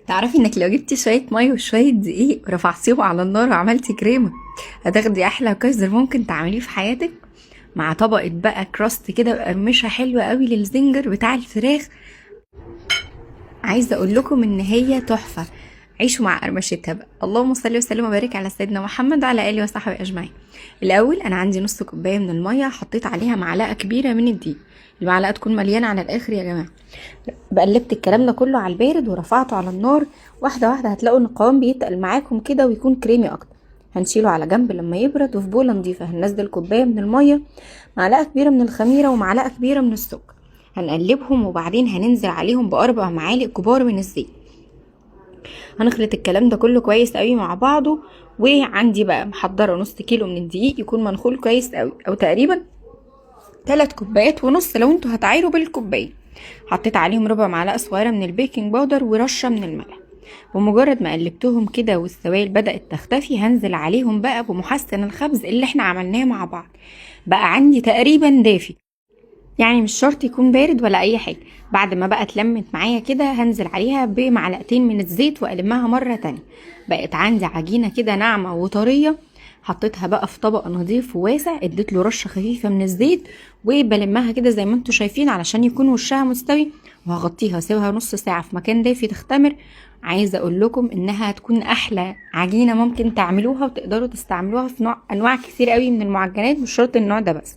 تعرفي انك لو جبتي شوية مية وشوية دقيق ورفعتيهم على النار وعملتي كريمة هتاخدي احلى كايزر ممكن تعمليه في حياتك، مع طبقة بقى crust كده مقرمشة حلوة قوي للزنجر بتاع الفراخ. عايزة اقول لكم ان هي تحفة، عيشوا مع قرمشتها بقى. اللهم صل وسلم وبارك على سيدنا محمد وعلى اله وصحبه اجمعين. الاول انا عندي نص كوباية من المية، حطيت عليها معلقه كبيرة من الدقيق، المعلقة تكون مليانة على الاخر يا جماعة. بقلبت الكلام ده كله على البارد ورفعته على النار واحدة واحدة، هتلاقوا ان القوام بيتقل معاكم كده ويكون كريمي اكتر. هنشيله على جنب لما يبرد، وفي بوله نضيفه هننزل كوباية من المية، معلقه كبيرة من الخميره، ومعلقة كبيرة من السكر. هنقلبهم وبعدين هننزل عليهم ب4 معالق كبار من الزيت. هنخلط الكلام ده كله كويس قوي مع بعضه. وعندي بقى محضرة نص كيلو من الدقيق يكون منخول كويس قوي، او تقريبا 3 كوبايات ونص لو انتوا هتعايروا بالكوبايه. حطيت عليهم ربع معلقه صغيرة من ال baking powder ورشه من الملح. بمجرد ما قلبتهم كده والسوائل بدات تختفي، هنزل عليهم بقى بمحسن الخبز اللي احنا عملناه مع بعض. بقى عندي تقريبا دافي، يعني مش شرط يكون بارد ولا اي حاجة. بعد ما بقى اتلمت معايا كده هنزل عليها بمعلقتين من الزيت والمها مرة تانية. بقت عندي عجينه كده ناعمة وطريه. حطيتها بقى في طبق نظيف وواسع، اديت له رشه خفيفة من الزيت وبلمها كده زي ما انتم شايفين علشان يكون وشها مستوي، وهغطيها واسيبها نص ساعة في مكان دافي تختمر. عايزه اقول لكم انها هتكون احلى عجينه ممكن تعملوها، وتقدروا تستعملوها في انواع كتير قوي من المعجنات، مش شرط النوع ده بس.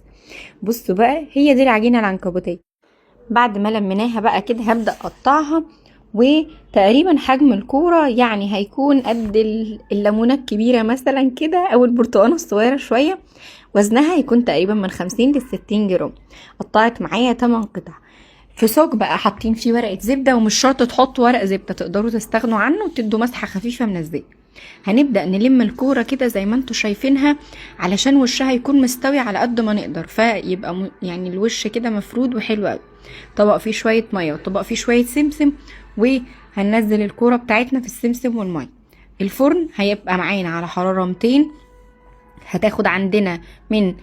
بصوا بقى، هي دي العجينة العنكبوتية. بعد ما لميناها بقى كده هبدا اقطعها، وتقريبا حجم الكورة يعني هيكون قد الليمونه الكبيرة مثلا كده، او البرتقانه الصغيرة شوية. وزنها هيكون تقريبا من 50 ل 60 جرام. قطعت معايا 8 قطع. في صاج بقى حاطين فيه ورقة زبدة، ومش شرط تحطوا ورق زبدة، تقدروا تستغنوا عنه وتدوا مسحه خفيفة من الزيت. هنبدأ نلم الكورة كده زي ما انتوا شايفينها علشان وشها يكون مستوي على قد ما نقدر، فيبقى يعني الوش كده مفرود وحلو قوي. طبق فيه شوية مية وطبق فيه شوية سمسم، وهننزل الكورة بتاعتنا في السمسم والمية. الفرن هيبقى معانا على حرارة 200، هتاخد عندنا من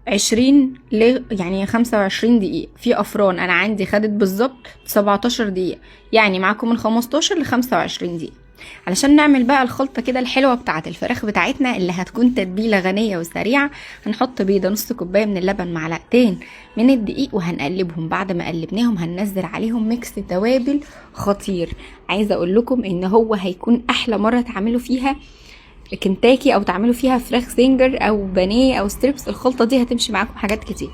20 ل يعني 25 دقيقة. في أفران أنا عندي خدت بالظبط 17 دقيقة، يعني معاكم من 15 ل 25 دقيقة. علشان نعمل بقى الخلطة كده الحلوة بتاعة الفراخ بتاعتنا اللي هتكون تتبيلة غنية وسريعة، هنحط بيضة، نص كوباية من اللبن، معلقتين من الدقيق، وهنقلبهم. بعد ما قلبناهم هننزل عليهم mix توابل خطير. عايزة اقول لكم ان هو هيكون احلى مرة تعملوا فيها كنتاكي او تعملوا فيها فراخ زنجر او بانيه او strips. الخلطة دي هتمشي معاكم حاجات كتير.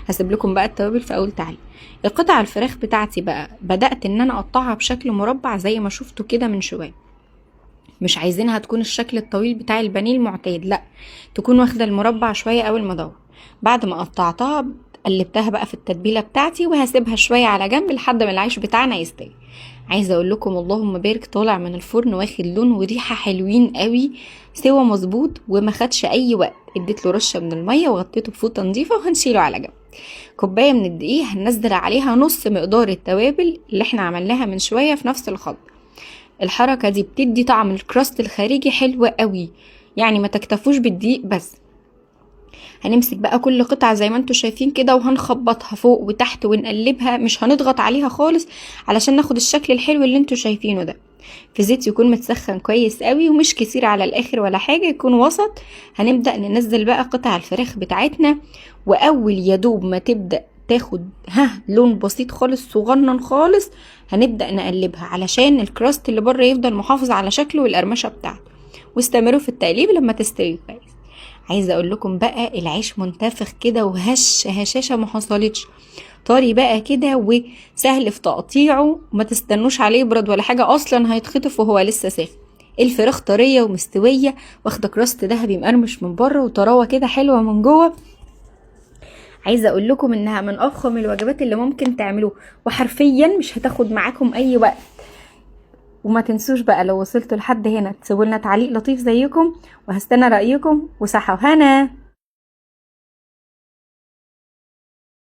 هسيب لكم بقى التوابل في اول تعليق. القطع الفراخ بتاعتي بقى بدأت ان انا اقطعها بشكل مربع زي ما شفتوا كده من شوية. مش عايزينها تكون الشكل الطويل بتاع البانيه المعتاد، لا، تكون واخده المربع شوية اول ما ادور. بعد ما قطعتها قلبتها بقى في التتبيله بتاعتي، وهسيبها شوية على جنب لحد ما العيش بتاعنا يستوي. عايزه اقول لكم اللهم بارك، طالع من الفرن واخد لون وريحه حلوين قوي، سوا مظبوط وما خدش اي وقت. اديت له رشه من المية وغطيته بفوطه نظيفة وهنشيله على جنب. كوباية من الدقيق هننزل عليها نص مقدار التوابل اللي احنا عملناها من شوية في نفس الخلط. الحركة دي بتدي طعم ال crust الخارجي حلو قوي، يعني ما تكتفوش بالدقيق بس. هنمسك بقى كل قطعة زي ما انتوا شايفين كده وهنخبطها فوق وتحت ونقلبها، مش هنضغط عليها خالص علشان ناخد الشكل الحلو اللي انتوا شايفينه ده. في زيت يكون متسخن كويس قوي ومش كتير على الاخر ولا حاجة، يكون وسط. هنبدأ ننزل بقى قطع الفراخ بتاعتنا، واول يدوب ما تبدأ تاخد لون بسيط خالص صغنن خالص هنبدأ نقلبها علشان ال crust اللي بره يفضل محافظ على شكله والقرمشة بتاعته. واستمروا في التقليب لما تستوي كويس. عايزه اقول لكم بقى العيش منتفخ كده وهش هشاشة ما حصلتش، طري بقى كده وسهل في تقطيعه، وما تستنوش عليه يبرد ولا حاجة، اصلا هيتخطف وهو لسه ساخن. الفراخ طرية ومستويه، واخده crust ذهبي مقرمش من بره وطراوه كده حلوة من جوه. عايزه اقول لكم انها من افخم الوجبات اللي ممكن تعملوه، وحرفيا مش هتاخد معاكم اي وقت. وما تنسوش بقى لو وصلتوا لحد هنا تسيبوا لنا تعليق لطيف زيكم، وهستنى رايكم. وصحة وهنا.